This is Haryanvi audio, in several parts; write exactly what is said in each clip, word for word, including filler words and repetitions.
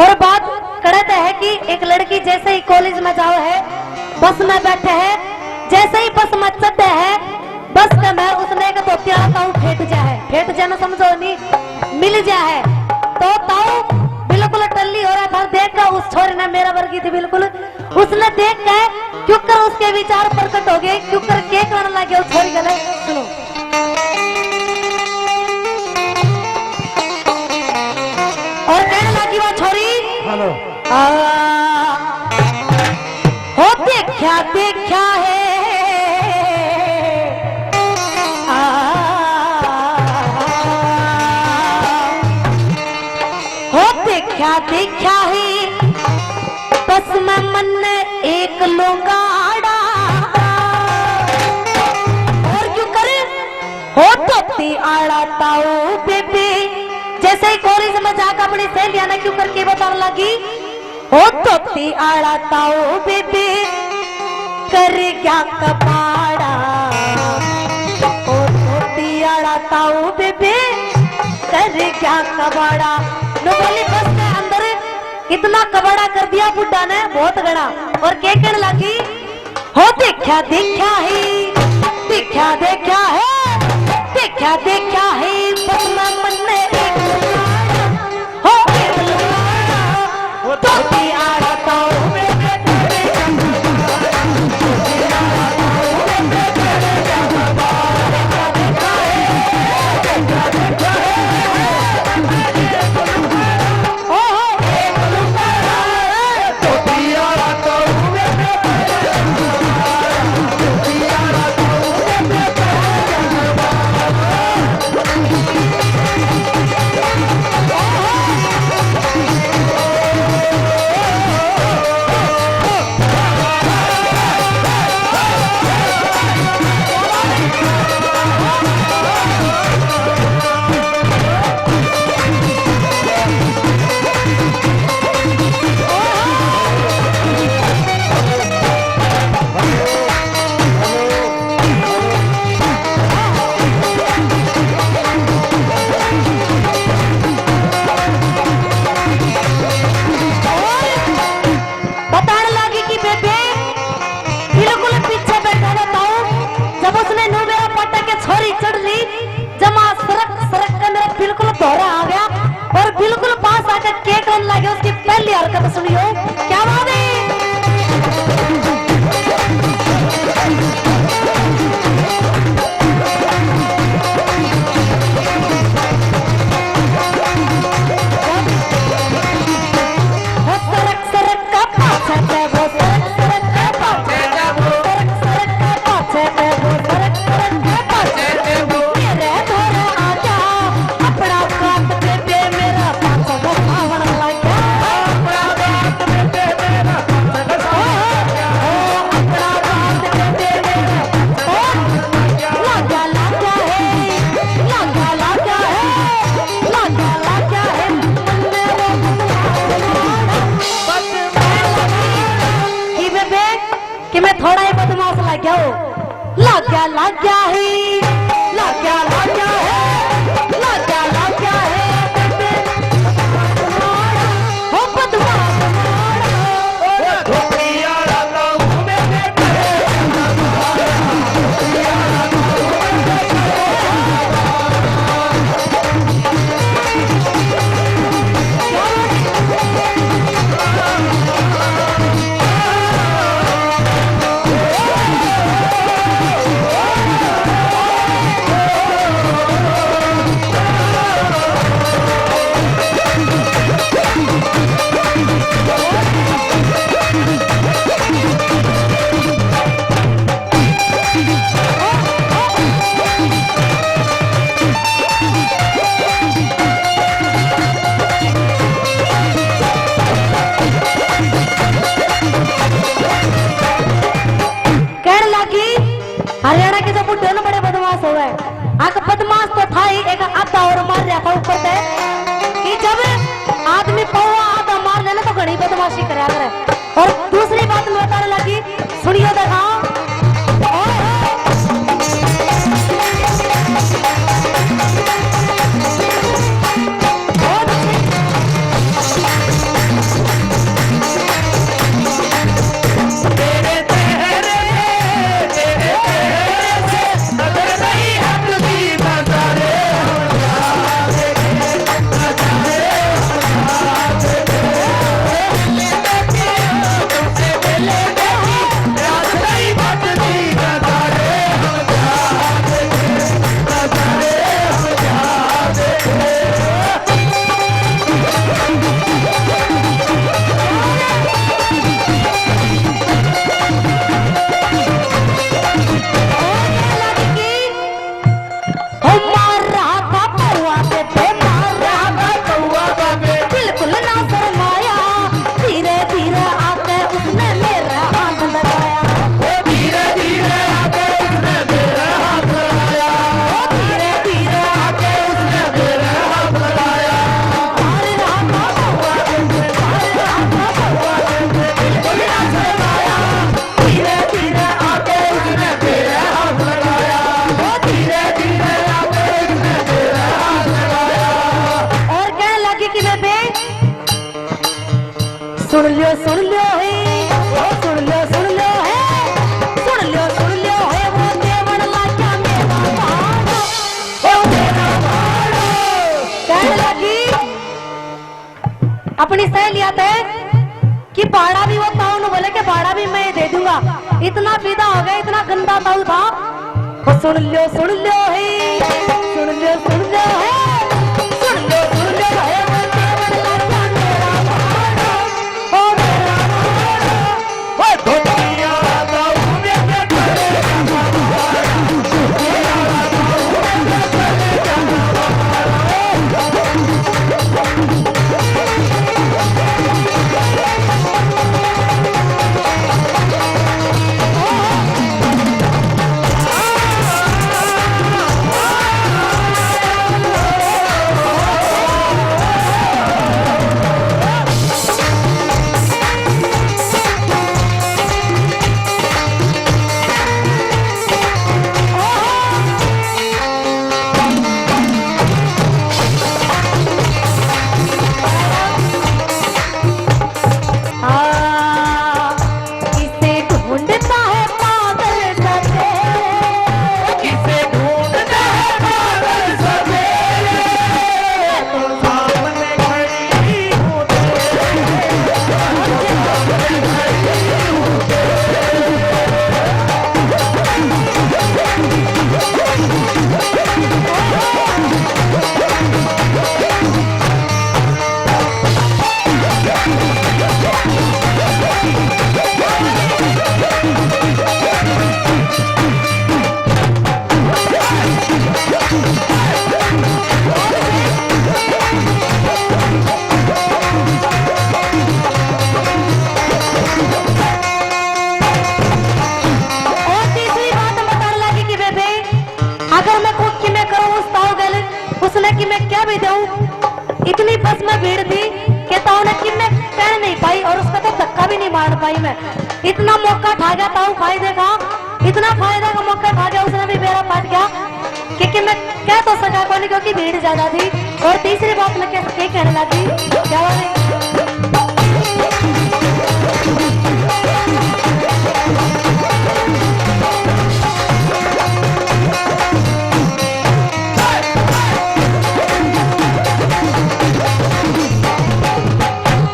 और बात कड़े तै है कि एक लड़की जैसे ही कॉलेज में जावे है, बस में बैठे है, जैसे ही बस में चढ़े है, बस के में उसने एक धोती आला ताऊ फेंट जा है। फेंट जाना समझो नी, मिल जा है। तो ताऊ बिल्कुल टल्ली हो रहा था, देख कर उस छोरी ने, मेरा वर्गी थी बिल्कुल, उसने देख के क्यों कर उसके विचार प्रकट हो गए, क्यों कर के कहने लगे उस छोरी के लिए। सुनो। और कहने लगी वो छोरी, हेलो। आ, हो देखा, देखा है। आ, हो देखा, देखा है। बस में मन्ने एक लुगाड़ा। और क्यों करे? हो धोती आला ताऊ बेबे। जैसे ही कॉलेज में जाकर अपनी सहेलियां ने क्यों करके बताने लगी, हो धोती आला ताऊ बेबे, कर गया कबाड़ा। हो धोती आला ताऊ बेबे, कर गया कबाड़ा। नो बोली बस के अंदर इतना कबाड़ा कर दिया बुड्ढा ने, बहुत घणा। और के कहने लगी, हो देखा, देखा है, देखा, देखा है, देखा, देखा है, बस में मन्ने एक लुगाड़ा, हो एक लुगाड़ा, वो धोती आला ताऊ बेबे। बताने लगी कि बेबे बिल्कुल पीछे बैठा रहता हूँ। जब उसने नू मेरा पटा के छोरी चढ़ ली, जमा सरक सरक के मेरा बिल्कुल धोरा आ गया और बिल्कुल पास आकर केक रोने लगे। उसकी पहली हरकत सुनियो, क्या बात है? वो सरक सरक का पाछे ते, वो सरक सरक का पाछे ते, वो सरक सरक का पाछे ते, वो सरक सरक का पाछे ते, वो मेरे धोरे आ जा, अपना काट दे दे मेरा पाछे को खावण लग गया। अपना काट दे दे मेरा पाछे को खावण लग गया। ओ, अपना काट दे दे मेरा पाछे को खावण लग गया। लागा, लागा है, लागा, लागा है, मन्ने वो बदमाश। कि बेबे, कि मैं थोड़ा ही बदमाश लग गया हूँ। लग गया, लग गया है, लग गया, लग गया है, लग गया, लग गया है, बेबे। हो बदमाश मारा। सह लिया थे कि भाड़ा भी वो ताऊ ने बोले कि भाड़ा भी मैं दे दूंगा। इतना फिदा हो गया, इतना गंदा ताऊ था। ओ सुन लो, सुन लो हे, सुन लो, सुन लो हे, सुन लो, सुन लो हे। और तीसरी बात मैं बताने लगी कि बेबे, अगर मैं कुछ कि मैं करूँ उस ताऊ गैल, उसने कि मैं क्या भी दूँ, इतनी बस में भीड़ थी कि ताऊ ने कि मैं कह नहीं पाई और उसका तो धक्का भी नहीं मार पाई मैं। इतना मौका ठा गया ताऊ फायदे का, इतना फायदा का मौका ठा गया, उसने भी बेरा पाट गया कि, कि मैं कह तो सका कोनी क्योंकि भीड़ ज्यादा थी। और तीसरी बात मैं कह, के कहने लगी, क्या बात है?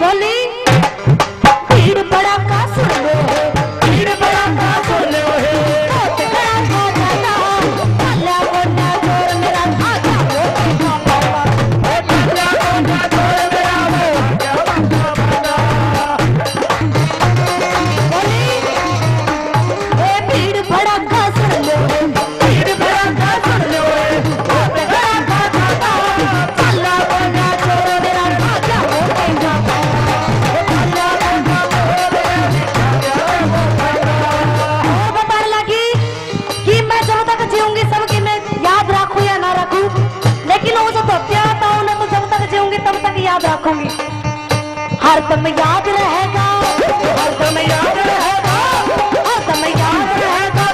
बोली, भीड़ भड़ाका सुन लो हे, भीड़ भड़ाका सुन लो हे। बहुत भड़ाका ज्यादा, भला कोन्या जोर मेरा, आजा वो देखा पावा। ओ भला कोन्या जोर मेरा, वो आजा वो देखा पावा। बोली, ए भीड़ भड़ाका सुन लो हे, और बताने लगी कि मैं जब तक जीऊंगी सबकी मैं याद रखूं या ना रखूं, लेकिन वो जो धोतिया था उन्हें तो जब तक जीऊंगी तब तक याद रखूंगी। हरदम याद रहेगा, हरदम याद रहेगा, हरदम याद रहेगा।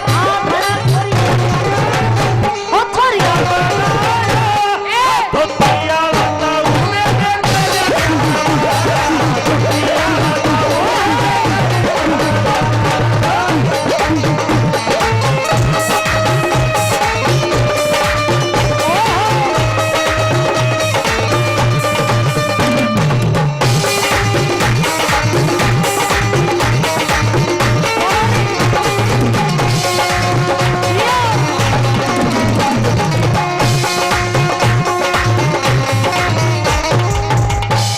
ओ छोरिया।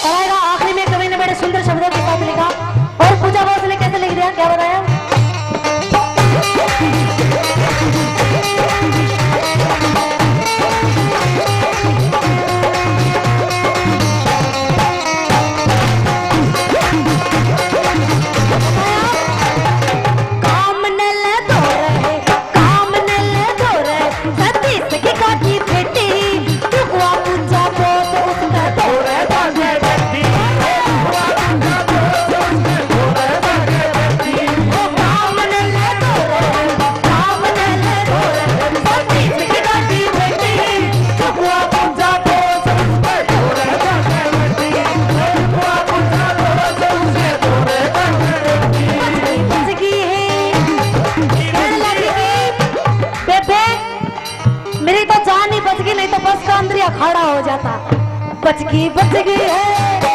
और आखिरी में कवि ने बड़े सुंदर शब्दों के साथ लिखा, और पूजा बॉस ने कैसे लिख दिया, क्या बताया? मेरी तो जान ही बच गई, नहीं तो बस का अंदर ही अखाड़ा हो जाता। बच गई, बच गई है।